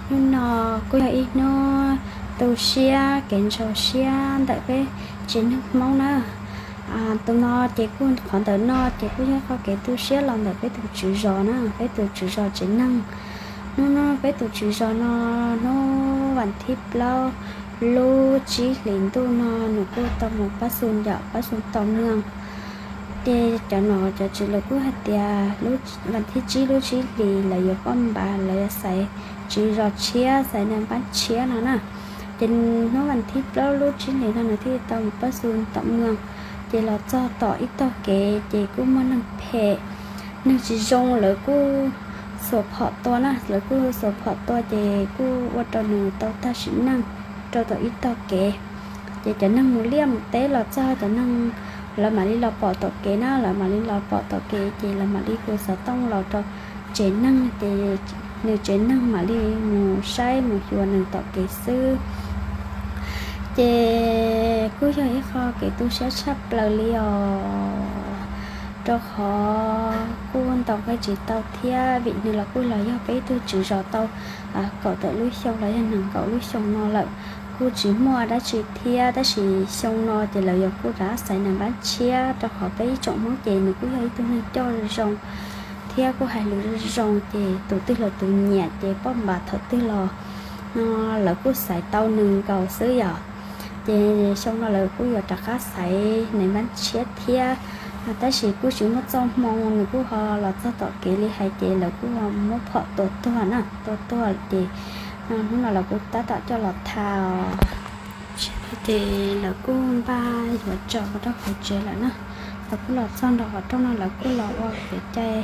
Hnub no kuj yog ib hnub tu siab kev ntshaus siab ntawm peb tsev neeg Hmoob na. Tus no ces kuj qhov ntawm no ces kuj yog qhov kev tu siab los ntawm peb tus tswv zos na, peb tus tswv zos tsev neeg. Hnub no peb tus tswv zos no, hnub vas thib plaub lub tsib hlis ntuj no nws kuj tau mus pab xu yom, pab xu tau mloog. Ces cov nom cov tswv lawv kuj hais tias vas thib tsib lub tsib hlis lawv yuav poj npav, lawv yuav xaiv tswv zos tshiab, xaiv nais npab tshiab no na. Ces hnub vas thib plaub lub tsib hlis no nws thiaj tau mus pab xu tom mloog. Ces los txog tom ib tog kev ces kuj muaj neeg phem, neeg tsis zoo lawv kuj xuas phom tua na, lawv kuj xuas phom tua ces kuj ua rau nws tau tag sim neej rau tom ib tog kev. Ces cov neeg mus liaj mus teb los txog cov neeg, lawv mam li los pom tom kev na, lawv mam li los pom tom kev ces lawv mam li hu xov tooj los rau tsev neeg ces nws tsev neeg mam li mus saib mus xyuas nws tom kev xwb. Ces kuj yog ib qho kev tu siab tshaj plaws li os, rau qhov kuj ntaus nqi tsis tau thiab vim nws los kuj los yog peb ib tug tswv zos tau kaum tawm lub xyoo los yog nees nkaum lub xyoo no lawm, kuj tsis muaj dab tsi thiab. Tab sis xyoo no ces lawv yuav kuj rov xaiv nais npab tshiab rau qhov peb ib tsoom Hmoob ces nws kuj yog ib tug neeg coj zoo thiab kuj hais lus zoo zoo ces tus twg los tus nyiam ces poj npav thaum twg los no lawv kuj xaiv tau nws nkaus xwb yom. Ces xyoo no lawv kuj yuav rov qab xaiv nais npab tshiab thiab, tab sis kuj tsis muaj txoj hmoo, nws kuj ho los txog tom kev li hais ces lawv kuj ho muab phom tua tuag na, tua tuag ces hnub no lawv kuj tab tom coj los tha os. Ces lawv kuj npaj yuav tsaws mus rau hauv tsev lawm na. Lawv kuj los txog nram qhov rooj no lawv kuj los ua kev cai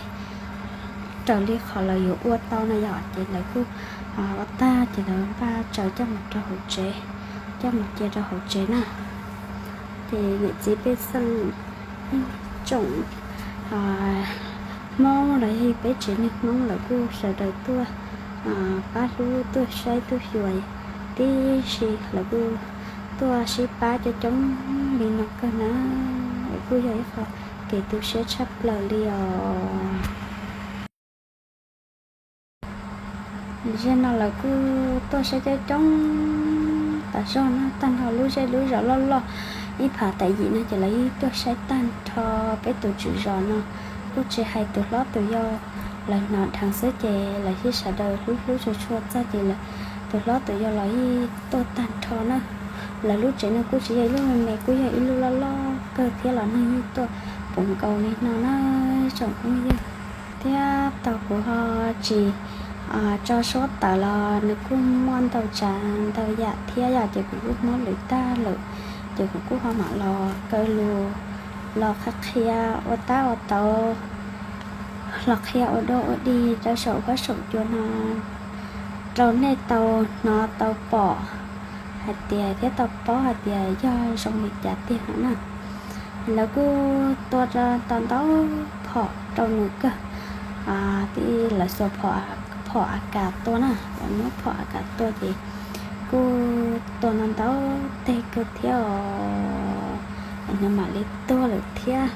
raws li qhov lawv yuav ua tau no yom, ces lawv kuj ua tag ces lawv npaj tsaws coj mus rau hauv tsev, coj mus cia rau hauv tsev na. Ces niam txiv pej xeem, tsoom Hmoob los yog peb tsev neeg Hmoob lawv kuj sawv daws tuaj pab hlub tuaj saib tuaj xyuas tib si, lawv kuj tuaj sib pab coob coob li no kawg na, es kuj yog ib qho kev tu siab tshaj plaws li os. Zaum no lawv kuj tuaj saib coob coob tas zog no, tag nrho lub zej lub zos loj loj ib phav tas yim no ces lawv yeej tuaj saib tag nrho peb tus tswv zos no. Kuj tsis hais tus hlob tus yau, lawv hnov dheev xwb ces lawv yeej sawv daws hlub hlub tshua tshua txog ces lawv tus hlob tus yau los yeej tuaj tag nrho na. Lawv lub tsev no kuj tsis yog ib lub me me, kuj yog ib lub loj loj kawg thiab los neeg yeej tuaj puv nkaus li no na tsoom phooj ywg. Thiab tau kuv ho tsis tso suab tawm los nws kuj muaj ntau tsav ntau yam thiab yom, ces kuv kuj muab lwm tag lawm, ces kuv kuj ho mam los kaw lus los qhia qhia ua tab ua tau, los qhia ua dua ua dig rau saum huab saum cua no rau nej tau hnov tau pom hais tias thiab tau paub hais tias yog zoo li cas tiag no na. Lawv kuj tua tau ntau phom rau nws kawg, lawv xuas phom AK tua na, lawv muab phom AK tua ces kuj tua ntau ntau teg kawg thiab os, es nws mam li tuag lawm thiab.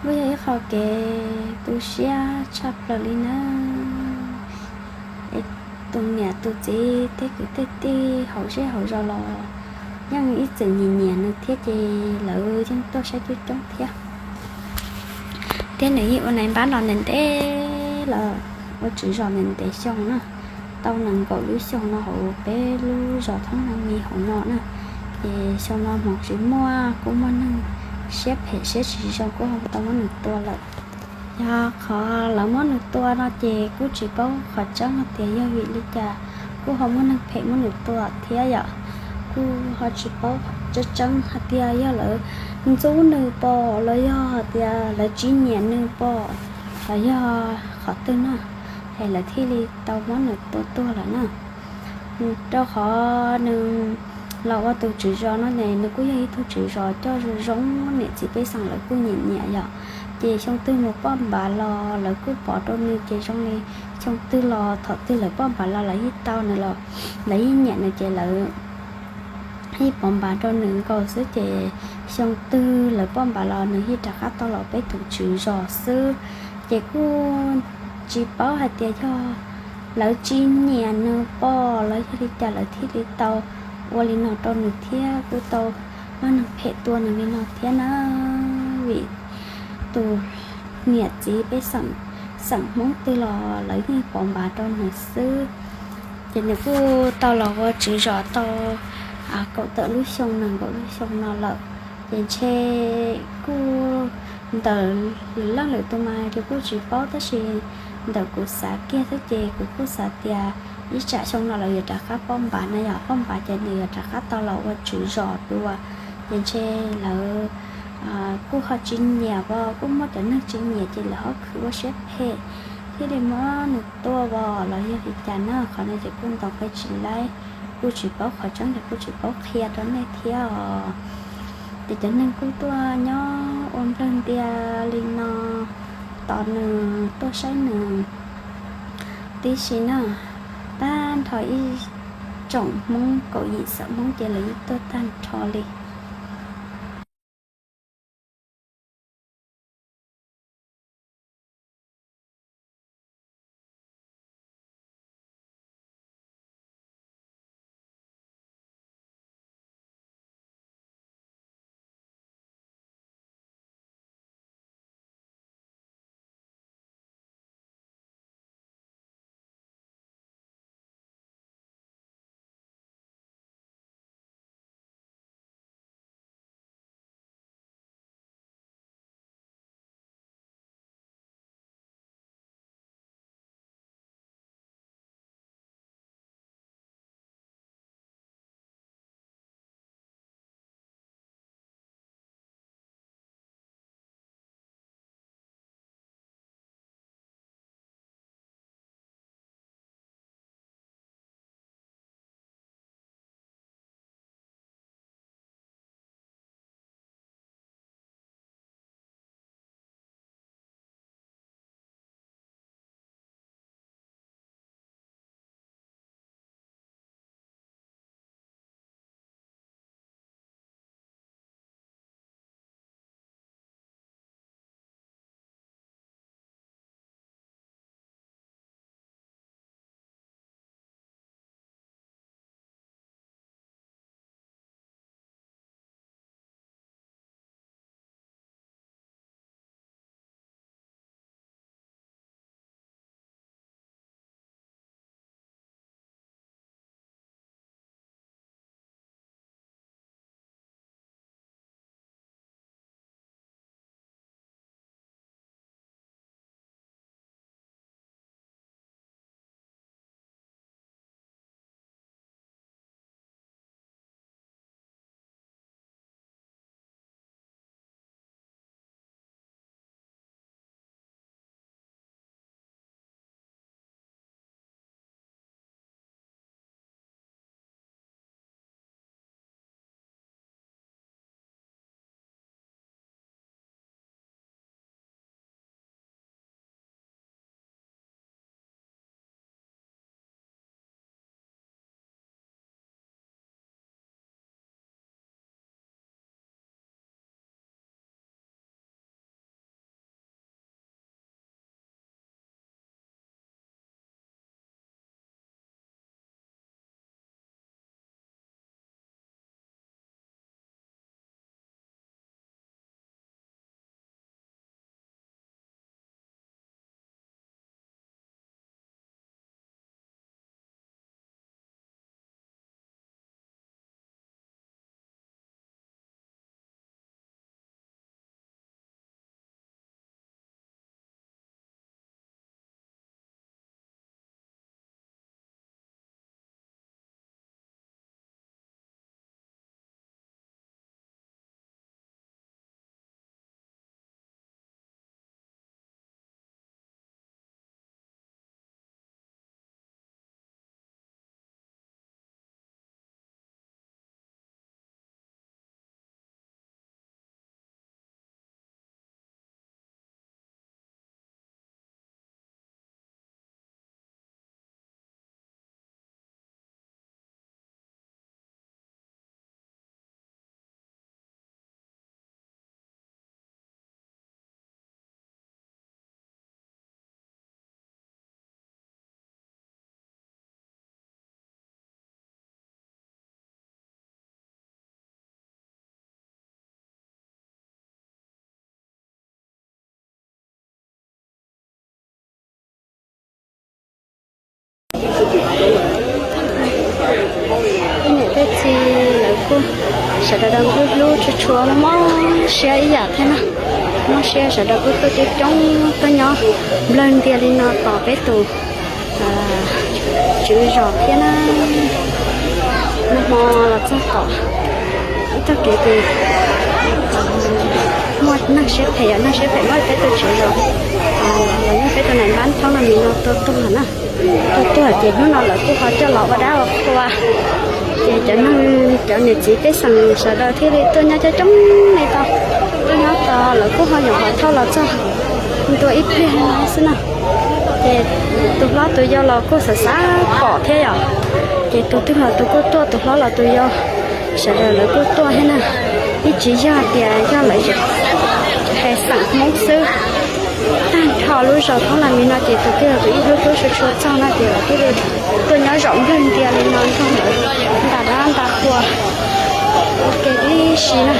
Kuj yog ib qho kev tu siab tshaj plaws li nawb. Es tus niam tus txiv tej kwv tej tij hauv zej hauv zos los yeej ib txwm nyiam nyiam nws thiab ces lawv yeej tuaj saib coob coob thiab. Thiab nws yeej ua nais npab no ntev ntev los ua tswv zos ntev ntev xyoo na, tau nees nkaum lub xyoo no hauv peb lub zos Thoob Nab Mis hauv no na. Ces xyoo no hmoov tsis muaj kuj muaj neeg siab phem siab tsis zoo kuj ho tau muab nws tua lawm. Yog qhov lawv muab nws tua no ces kuj tsis paub qhov tseeb hais tias yog vim li cas kuj ho muaj neeg phem muab nws tua thiab yom. Kuj ho tsis paub tseeb tseeb hais tias yog lawv ntxub nws pom los yog hais tias lawv tsis nyiam nws pom los yog qhov twg na, es lawv thiaj li tau muab nws tua tuag lawm na. Rau qhov nws los ua tus tswv zos no ne, nws kuj yog ib tug tswv zos coj zoo zoo, niam txiv pej xeem lawv kuj nyiam nyiam yom. Ces xyoo twg mus poj npav los lawv kuj pov rau nws, ces zoo li xyoo twg los thaum twg lawv poj npav los lawv yeej tau nws los lawv yeej nyiam nws ces lawv yeej pov npav rau nws nkaus xwb. Ces xyoo twg lawv poj npav los nws yeej rov qab tau los peb tus tswv zos xwb. Ces kuj tsis paub hais tias yog lawv tsis nyiam nws pob los yog li cas lawv thiaj li tau ua li no rau nws thiab kuj tau muab nws phem tua nws li no thiab na. Vim tus niam txiv peb xeem, xeem Hmoob twg los lawv yeej pov npav rau nws xwb. Ces nws kuj tau los ua tswv zos tau kaum tawm lub xyoo nees nkaum lub xyoo no lawm. Ces ntshe kuj ntawm lwm leej lwm tus mas ces kuj tsis paub, tab sis ntawm kuv xav kiag thiab ces kuv kuj xav tias ib tsam xyoo no lawv yuav rov qab paub npav na, yog paub npav ces nws yuav rov qab tau los ua tswv zos dua. Ces ntshe lawv kuj ho tsis nyiam as, kuj muaj cov neeg tsis nyiam ces lawv ho khwv ua siab phem thiaj li muab nws tua as los yog li cas na. Qhov no ces kuj ntaus qe tsis laib, kuj tsis paub qhov tseeb ces kuj tsis paub qhia rau nej thiab os. Ces cov neeg kuj tuaj nyob ua nplawg ntia li no tos nws, tuaj saib nws tib si na. Tag nrho ib tsoom Hmoob kaum yim xeem Hmoob ces lawv yeej tuaj tag nrho li. Sawv daws hlub hlub tshua tshua mob siab ib yam thiab na. Mob siab sawv daws kuj tuaj coob coob tuaj nyob nplawg ntias li no tos peb tus tswv zos thiab na. Nag hmo los txog tom ib txoj kev ces muaj neeg siab phem, yog neeg siab phem muab peb tus tswv zos los yog peb tus nais npab thoob no mis no tua tuag na. Tua tuag ces hnub no lawv kuj ho coj los ua dab ua qhua. Ces cov neeg, cov niam txiv pej xeem sawv daws thiaj li tuaj nyob coob coob li tau. Tuaj nyob tos lawv kuj ho yuav hov thauj los txog ntua ib pliag no xwb na. Ces tus hlob tus yau los kuj xav xav pom thiab yom. Ces tus twg los tus kuj tuaj, tus hlob los tus yau, sawv daws lawv kuj tuaj thiab na. Yeej tsis yog tias yog lawv hais xeem Hmoob xwb. Tag nrho lub zos thoob las mis no ces tus twg los tus yeej hlub hlub tshua tshua txog no ces lawv thiaj li tuaj nyob zaum nplawg ntias li no nrog lawv nta dab nta qhua ua ke tib si na.